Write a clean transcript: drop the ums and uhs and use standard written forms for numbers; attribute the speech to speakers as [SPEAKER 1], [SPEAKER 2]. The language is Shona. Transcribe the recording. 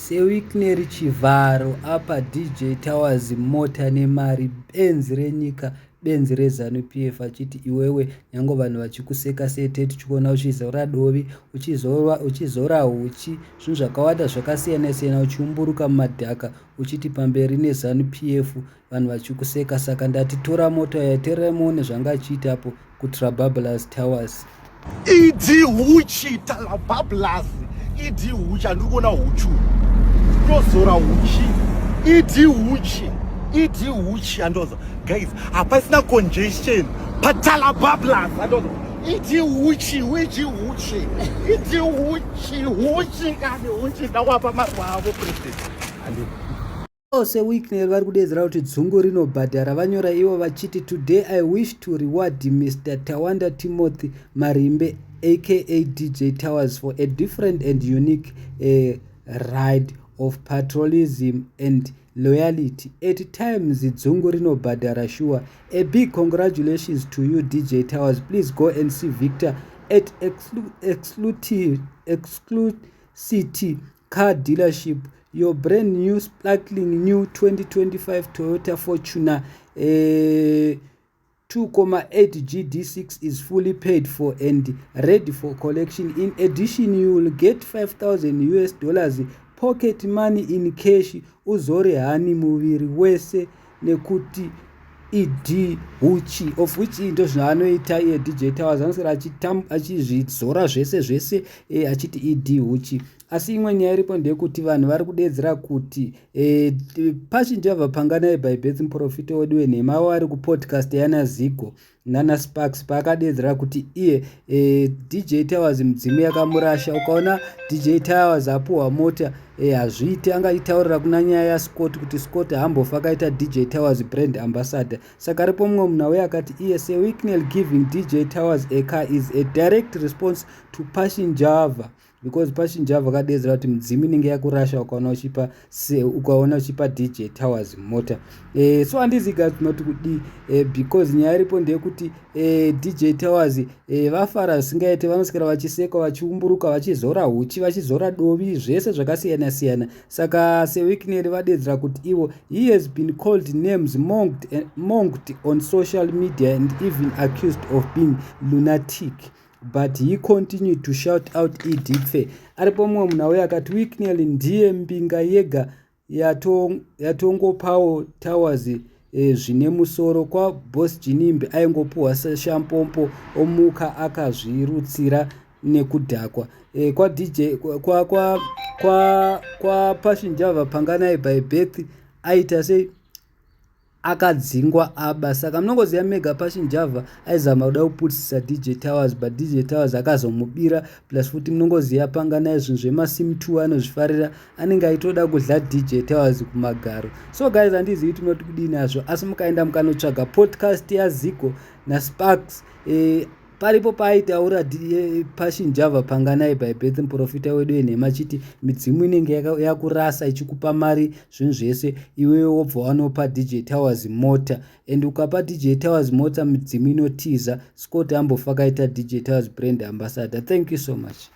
[SPEAKER 1] SeWicknell Chivharo apa DJ Towers mota nemari, benzi renyika, benzi reZanu PF, achiti iwewe nyange vanhu vachikuseka sei, tete tichikuona uchizora dovi, uchizora huchi, zvinhu zvakawanda zvakasiyana siyana, uchiumburuka mumadhaka uchiti pamberi neZanu PF, vanhu vachikuseka. Saka ndati tora mota yaitererai muone zvanga achiitapo kuTrabablas Towers.
[SPEAKER 2] Idi huchi Talabablas, idi huchi, handiri kuona huchu, tozora huchi, idi huchi, idi huchi, andoza guys, hapasina congestion paTalabablas, andoza idi huchi, huchi, huchi, idi huchi, huchi kani huchi, ndawapa maruva avo president.
[SPEAKER 1] SeWicknell vari kudedzera kuti dzungu rinobhadhara. Vanyora ivo vachiti, "Today I wish to reward Mr Tawanda Timothy Marimbe, aka DJ Towers, for a different and unique ride of patriotism and loyalty. At times dzungu rinobhadhara sure. A big congratulations to you, DJ Towers. Please go and see Victor at Exclucity Car Dealership. Your brand new, sparkling new 2025 Toyota Fortuner 2.8 GD6 is fully paid for and ready for collection. In addition, you will get US$5000 pocket money in cash. Uzore hani muviri wese nekuti ed huchi." Of which ndo zvaanoita iye DJ Towers, anoswera achizvidzora zvese zvese achiti ed huchi. Asi imwe nyaya iripo ndeyekuti vanhu vari kudedzera kuti Passion Java Panganai by birth, muprofita wedu wenhema, avo ari kupodcast yana Zigo nana Sparks, paakadedzera kuti iye DJ Towers mudzimu yakamurasha. Ukaona DJ Towers apuhwa mota, hazviiti. Angaitaurira kuna nyaya yaScott kuti Scott haambofa akaita DJ Towers brand ambassador. Saka aripo mumwe munhu auya akati iye SeWicknell giving DJ Towers a car is a direct response to Passion Java, because Passion Java akadedzera kuti mudzimu inenge yakurasha ukaona uchipa DJ Towers mota. So handizi guys tinoti kudii, because nyaya iripo ndeyekuti DJ Towers vafara zvisingaite. Vanoswera vachiseka, vachiumburuka, vachizora huchi, vachizora dovi, zvese zvakasiyana siyana. Saka SeWicknell vadedzera kuti ivo he has been called names, mocked on social media and even accused of being lunatic, but he continued to shout out ED pfee. Aripo mumwe munhu auya akati Wicknell ndiye mbinga yega yatongopawo Towers zvine musoro. KwaBoss Ginimbi aingopuhwa shampopo, omuka akazvirutsira nekudhakwa. KwaDJ kwaPassion Java Panganai by birth aita sei, akadzingwa aba. Saka munongoziva mega, Passion Java aizama kuda kuputisisa DJ Towers, but DJ Towers akazomubira. Plus futi munongoziva Panganai zvinhu zvemasim 2 anozvifarira, anenge aitoda kudla DJ Towers kumagaro. So guys, handizivi tinoti kudini nazvo, asi mukaenda mukanotsvaga podcast yaZigo naSparks, paripo paaitaura Passion Java Panganai by birth, muprofita wedu wenhema, achiti midzimu inenge yakurasa ichikupa mari, zvinhu zvese, iwewe wobva wanopa DJ Towers mota, and ukapa DJ Towers mota midzimu inotiza. Scott ambofa akaita DJ Towers brand ambassador. Thank you so much.